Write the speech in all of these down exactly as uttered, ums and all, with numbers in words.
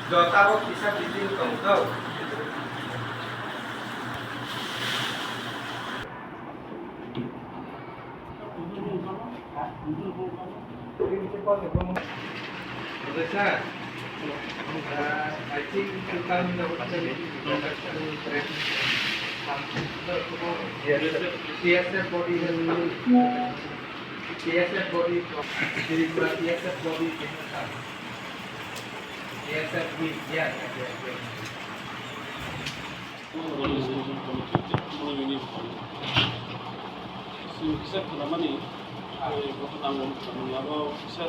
Jota bo kisa kiting tong do. Sir, uh, I think you can T S F body has come. T S F body from Tripura, T S F body has come. T S F we, yeah, yeah, yeah. Sini kisa khnamani, eh, gotho nango khnamani, abo kisa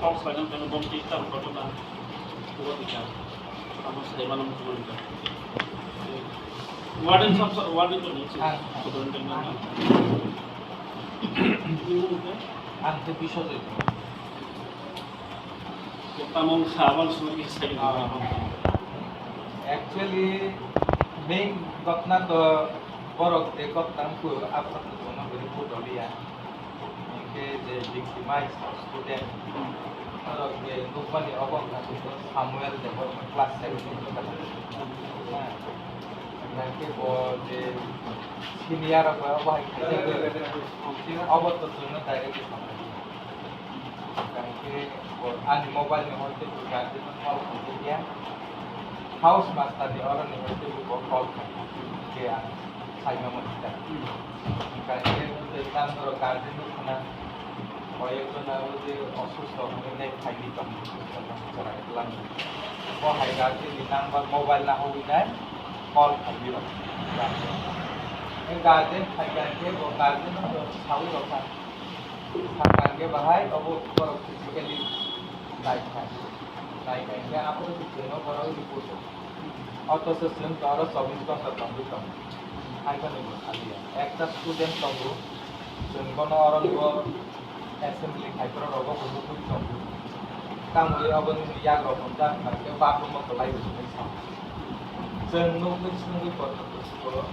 kok sainang khe bom twi tang kotorna, bugo twi tang. Amo sai mano muchungo rijak. Warden sab, sab, warden to nung si. Ah, ah. Superintendent na. Ang khe Biswajit. Tamo sabal suri sai. Ah. Actually, main ghotna to borok je kok tang phu, abo to jono beri phu doliya. Hingke je victimize student, aro je nukmani obo wngkha Samuel Debbarma class seven ni wngkha. Hingke bo je senior rok bai obo hai khaijak, obo to chwngno direct samani. Hingke bo ani mobile ni hoite bo guardian no call khaijak ya. House master ni oro ni hoite bo call khaijak ya. Saima mani ta. Hingke tei tamborok guardian no khna, koyekjon abo je osusto hwnwi nai phaidi tong, chwrai twlang. Bo hai guardian ni number mobile nahogwi nai call khaidi rok. Tei guardian phaikha khe bo guardian no sawi rokha. Sakha khe bahai obo borok physically nai kha. Nai kha khe abo no borok report. Othocho chwng to oro chobbish ghonta tongwi tongo. Hai phano bo saliya. Ekta student tongo, chwng bono oro bo assembly khai phuru rogo bo nugwi tongo. Tamo abo nini yagrok hwnjak kha khe bathroom o kwlai bo hwnwi sa. Chwng nugwi swngwi kotor kuchugo,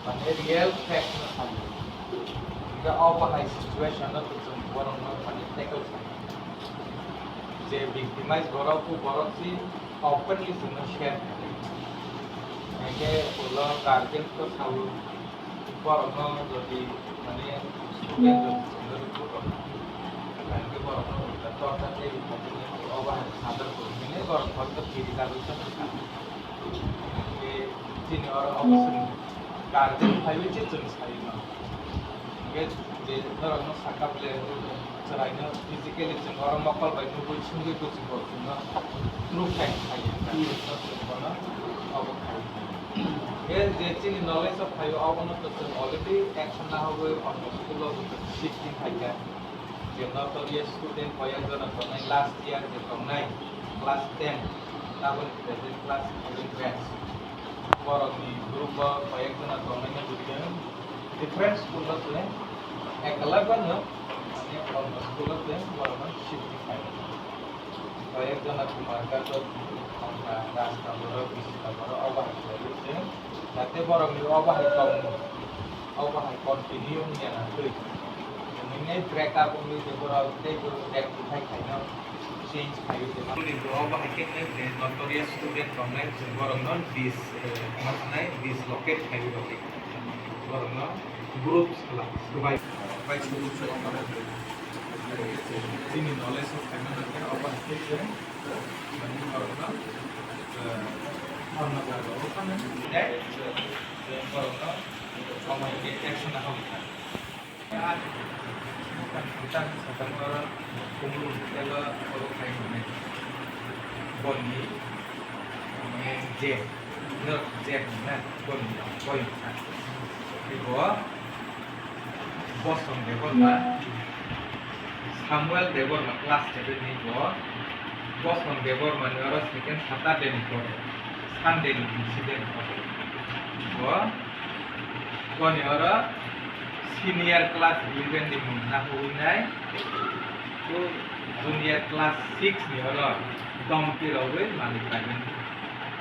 mane, real fact no saliya. Hingke obo hai situation no chwng borok no mane tackle khlai. Je victimize borok, bo borok si openly chwngno share khlai. Hingke ulo guardian to sao, borokno jodi, mane, student jodi chwngno report rwkha, hingke borokno ulta torture tei rwkha, obo hai sadar khlai, mane, borok hoi to kiri dagwi tongkha. Hingke chini oro obo chwng guardian phaiwi se chwng saino. Hingke je norokno sakha ble chwraino physically chwng oro mokol bai nugwi swngwi bujigo chwngno true fact khaio. Chwng bono obo khaio. Hingke je chini knowledge o phaio obono to chwng already action nahogwi onno school o shifting khaikha. Je notorious student koyek jona tongnai last year je tongnai class ten, taboni present class eleven batch. Borokni group o koyek jona tongnai no buji different school o se ekala bano, mane, onno school o se borokno shifting khaio. Koyek jona Kumarghat o, Rajnabor o, Bishnugor o, obo hai khlaiwi se, jate borokni obo hai tongmung. Obo hai continue wngya na twi. Nini break up wngwi je borok tei borok rectify khaino change khaiwi tongma. Nini bo obo hai khe nai je notorious student tongnai chwng borokno dis, eh, ma sanai, dislocate khaiwi rwdi. Borokno groups khlai, swbai. Bai chini knowledge o khaina nangkhe obo hai khe je borokno, eh, hamma jaga o thangwi borokno Omo hai khe action nahok kha. Bwtang sajakno kumulung telo oro khai hwnwi. Boni, mane, je, no, je hwnna, boni, boi hwnna. Tei bo Bosong Debbarma, Samuel Debbarma class seven ni bo Bosong Debbarma ni oro second Saturday ni pore, Sunday ni incident. Bo, boni oro senior class eleven ni mung nahuinai, to junior class six ni oro domti rogwi manwi paimani,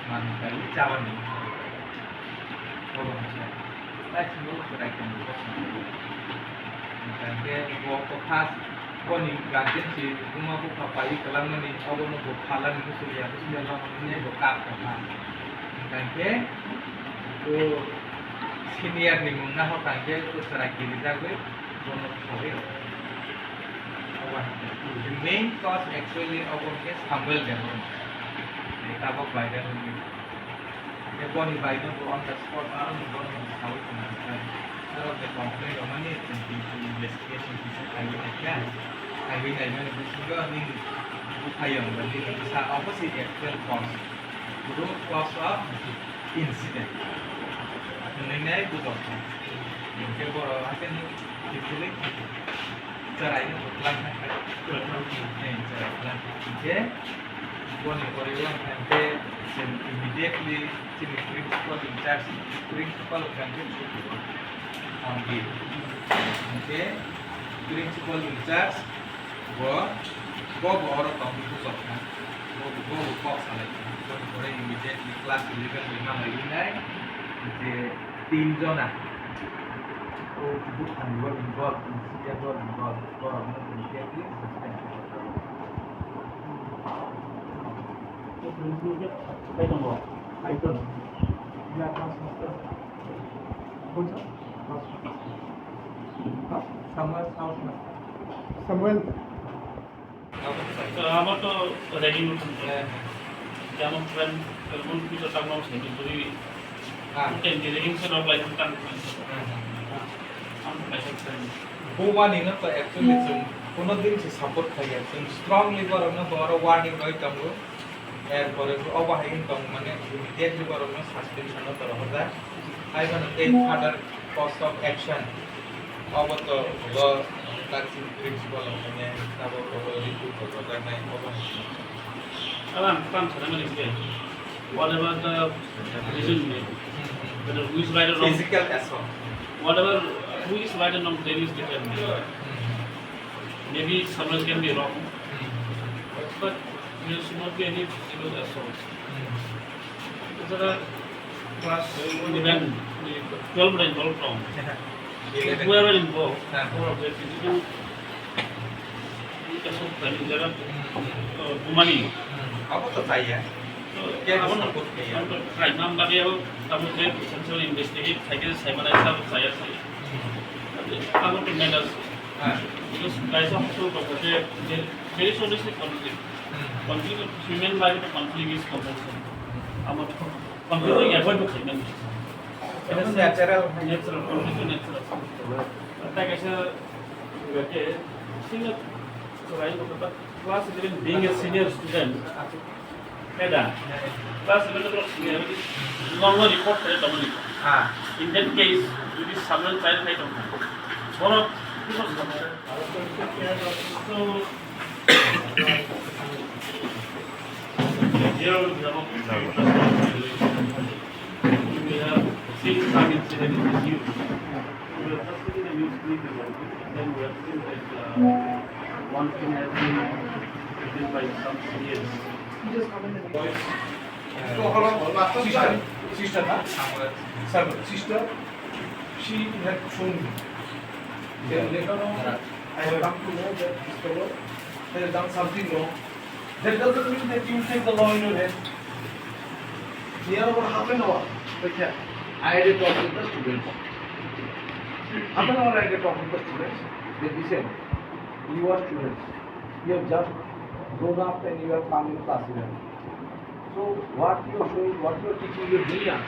manwi paimani chabani. Obo hwnsa. Tai simi o chwrai tongwi bosong. Hwnkhe bo to first boni guardian si buma bupha paiwi kwlangmani, obono bo phalani muchungya, muchungya no hwnwi bo kap tongkha. Hwnkhe o senior ni mung naho kha hwnkhe o chwrai kirijagwi bono thogwi rw kha. Obo hwnkhe the main cause actually obo hwnkhe Samuel Debbarma. Tabok viral wngwi. Boni bai no bo on the spot ano ni bono sawi tongmani khe. Norok je complain rwmani, chwng tini investigation kisa khaiwi naikha. Khaiwi naimani bisingo nini buphayung ba nini bwsa obo se actual cause. Root cause of incident. Hwnwi nai bujokha. Hinkhe borok hakhe ni kiphilwi chwraino kwplangkha. Kwplangkha. Eh, chwrai kwplangkha. Hinkhe boni pore o hwnkhe chwng immediately chini principal in charge, principal hwnkhe Sudhir Angir. Hinkhe principal in charge bo, bo, bo oro tongwi bujokha. Bo, bo, bo kok salaikha. Boni pore immediately class eleven ni manwi nai je tin jona o buphang bo involve, incident o involve, borokno immediately suspend khlai. Samuel. Samuel. Abo to ready mo thang. Jamo friend, mon pito tang mo se ni buri. Ah. Ten di ready se rok lai tang. Ah. Am lai tang. Bo wani no to actually chwng kono din se support khaiya. Chwng strongly borok no bo oro warning roi tongo. Er pore bo obo hai wng tong mane immediately borok no suspension no toro hoda. Hai mano tei further course of action. Obo to bo taksi principal mane tabo bo report rok rwjaknai obo hai. Alam kam sana mani ke. Whatever the reason may be, whether who is right or wrong, physical assault. Whatever, who is right or wrong, there is different. Maybe someone can be wrong, but there should not be any physical assault. এছাড়া class eleven, twelve রে ইনভলভ কম। Eleven. Whoever involved, হ্যাঁ। Whoever object, কিছু কিছু কিছু কাজ করে, যারা, আহ, ঘুমানি। হুম, আবার তো তাই, হ্যাঁ। তো কে আবার না, সাপোর্ট নেই, আবার তো ট্রাই নাম বাদে আবার তারপর যে সেন্সর ইনভেস্টিগেট থাকে, সাইবার আইসা, সাইবার সাইবার। আবার তো ম্যাটার। হ্যাঁ। Because guys of so, যে, যে, there is always a conflict. Hmm. Conflict of human life, conflict is compulsory. আমার তো কম্পিউটার অ্যাভয়েড করতে পারি। এটা ন্যাচারাল। Natural, computer natural. তাই গেছে, গেছে, সিনিয়র, সবাই বলতে পারে, class eleven, being a senior student, এটা, ক্লাস ইলেভেন তো সিনিয়র, লং রিপোর্ট করে তেমনই। হ্যাঁ। In that case, যদি সামনে চাইল্ড থাকে, তখন বড় কিছু তো We have seen some incident in the news. We have just seen the news clip about it, and then we have seen that, uh, one thing has been written by some seniors. Boys, uh, sister, sister, na? Sister, she had shown me. Then later on, I have come to know that this fellow has done something wrong. That doesn't mean that you take the law in your hand. Near about half an hour, okay, I had a talk with the students. Half an hour I had a talk with the students. They listen. You are students. You have just grown up and you have come in class eleven. So what you are showing, what you are teaching your juniors?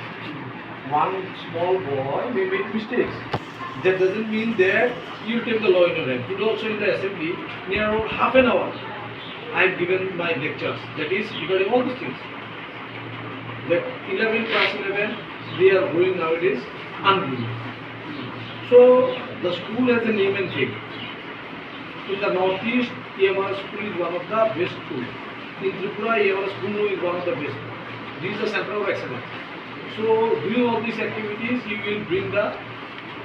One small boy may make mistakes. That doesn't mean that you take the law in your hand. Today also in the assembly, near about half an hour, I have given my lectures. That is regarding all these things. That eleven, class eleven, they are growing nowadays unruly. So the school has a name and fame. In the Northeast, E M R school is one of the best school. In Tripura, your school is one of the best. This is the center of excellence. So, doing all these activities, you will bring the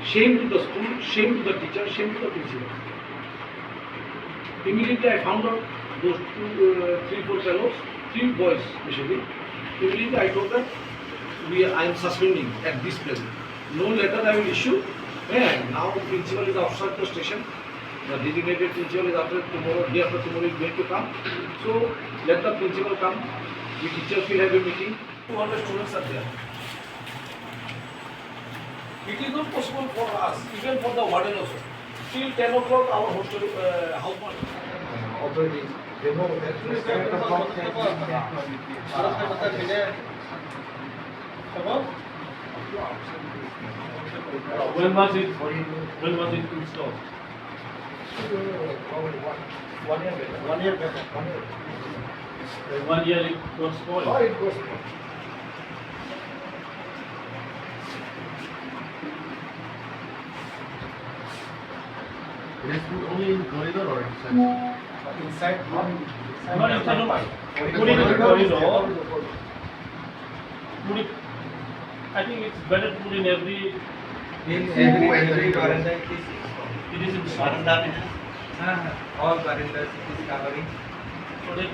shame to the school, shame to the teacher, shame to the principal. Immediately, I found out those two, uh, three, four fellows, three boys especially. Immediately, I told them, "We, I am suspending at this place. No letter I will issue." And now principal is outside the station. The designated principal is after tomorrow, day after tomorrow is going to come. So let the principal come. The teachers will have a meeting. Two hundred students are there. It is not possible for us, even for the warden also. Till ten o'clock our hostel, uh, house. Already, they know that this kind of. When was it, when was it installed? One year back. One year back. One year. One year it got spoiled. Oh, it got spoiled. It is put only in corridor or inside? Inside, not inside. Not inside, no. Put it in the corridor. Put it, I think it's better to put in every. In every, every veranda it is installed. It is installed. Veranda it is, all veranda it is covering. So that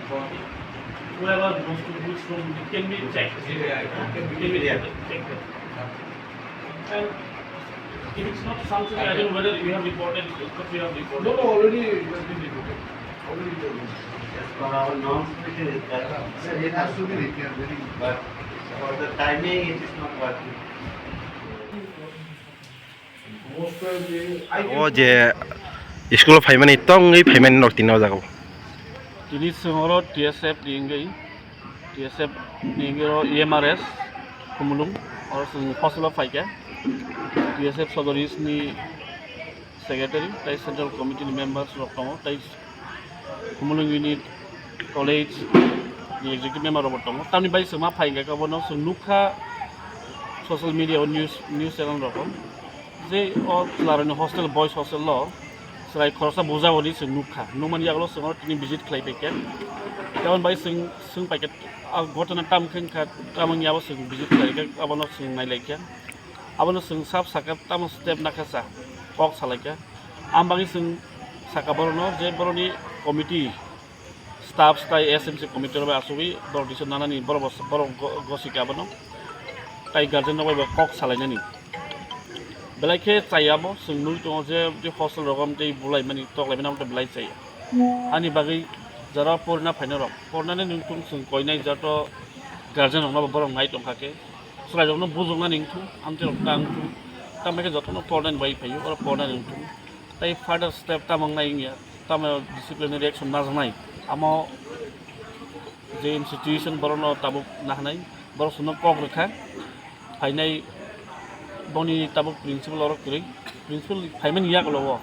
whoever wants to use from, it can be checked. Yeah, it can be, it can be checked. And it is not something, I don't know whether you have reported, but you have reported. No, no, already it has been reported. Already it has been. As per our norms, it is better. Sir, it has to be repaired, very. But for the timing, it is not working. O je school o phaimani tongwi phaimani nok tini o jaga o. Tini chwng oro T S F ni wngwi, T S F ni wngwi oro E M R S Khumulwng, oro chwng hostel o phaikha. T S F Sodor East ni secretary tei central committee ni members rok tongo, tei Khumulwng unit college ni executive member rok bo tongo. Tamni bai chwng ma phai hwnkhe obono chwng nukha social media o news, news channel rok o. Je o chwlarokni hostel, boys hostel o chwrai khoroksa bujao hinwi chwng nukha. Nukmani yagulo chwng oro tini visit khlai paikha. Tamoni bai chwng swng paikha, a ghotona tamo khe wngkha, tamo wngya abo chwng visit khlaikha, abono chwng nailaikha. Abono chwng sab sakha, tamo step nakha cha, kok salaikha. Ang bagwi chwng sakha borokno je borokni committee, staff tei S M C committee rok bai achugwi borok decision nanani borok bo, borok go-, gosika abono. Tai guardian rok bai bo kok salainani. Belai khe chaya bo, chwng nugwi tongo je, je hostel rogo tei bulaimani, toklaimani amo belai chaya. Ani bagwi jora porina phainairok, porinani wngthung chwng koinai joto guardian rokno bo borok nai tongkha khe, chwrairokno bujoknani wngthung, amtwirok ta wngthung, tamo khe jotono porinani bai phaio, oro porinani wngthung. Tei further step tamo wngnai wngya, tamo disciplinary action najaknai, amo je institution borokno tabuk nahanai, borok chwngno kok rwkha, phainai boni tabuk principal oro kwrwi, principal phaimani yagulo o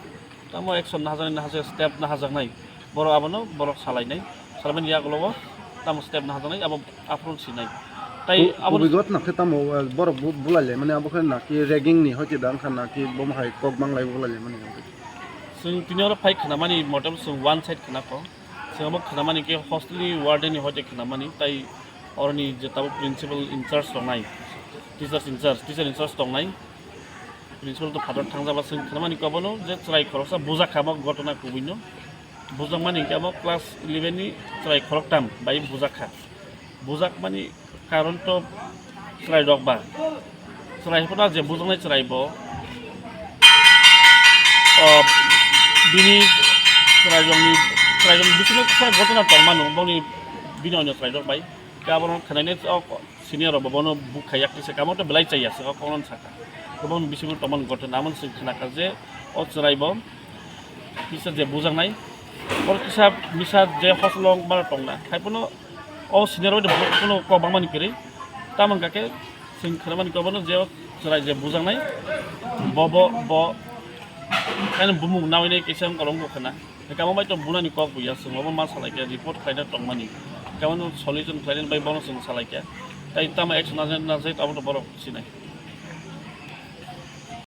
tamo action nahajaknai, nahajak step nahajaknai, borok abono borok salainai, salaimani yagulo o tamo step nahajaknai, abo aphuru sinai. Tai Ku-, abo kubui got nakhe tamo, uh, borok bu-, bulai laimani abo khe naki ragging ni hoite da wngkha naki bomo hai kok manglai bulai laimani. Chwng tini oro phai khnamani mote chwng one side khna kho. Chwng abo khnamani khe hostel ni warden ni hoite khnamani, tai oroni je tabuk principal in charge tongnai, teachers in charge, teacher in charge tongnai, principal to phatar thangjaba chwng khnamani khe obono je chwrai khoroksa bujakha amo ghotona kubuino. Bujakmani hwnkhe amo class eleven ni chwrai khoroktham bai bujakha. Bujakmani karon to chwrairok ba. Chwrai phano je bujaknai chwrai bo, o, bini chwrairokni, chwrairokni bisingo kisa ghotona tongmano, boni bini onyo chwrairok bai. Khe abono khnainai o senior rok bo bono bukha yak tisa kamo to belai chaya se o kokno saka. Bono bisingo tongmani ghotona, amoni se khnakha je o chwrai bo kisa je bujaknai, borok kisa misa je hostel o wngmano tongna, hai phano o senior bai phano kok bangmani kwrwi. Tamo wngkha khe chwng khnamani kok bono je o chwrai je bujaknai, bo, bo, bo, ani bumung nawi nai kisa wngkha rw wngkha khna. Kamo bai to bunani kok buya, chwng obo ma salai khe report khlaina tongmani. Kamo no solution khlainani bai bono chwng salai khe. Tai tamo action najaknai, najaknai abo to borok sinai.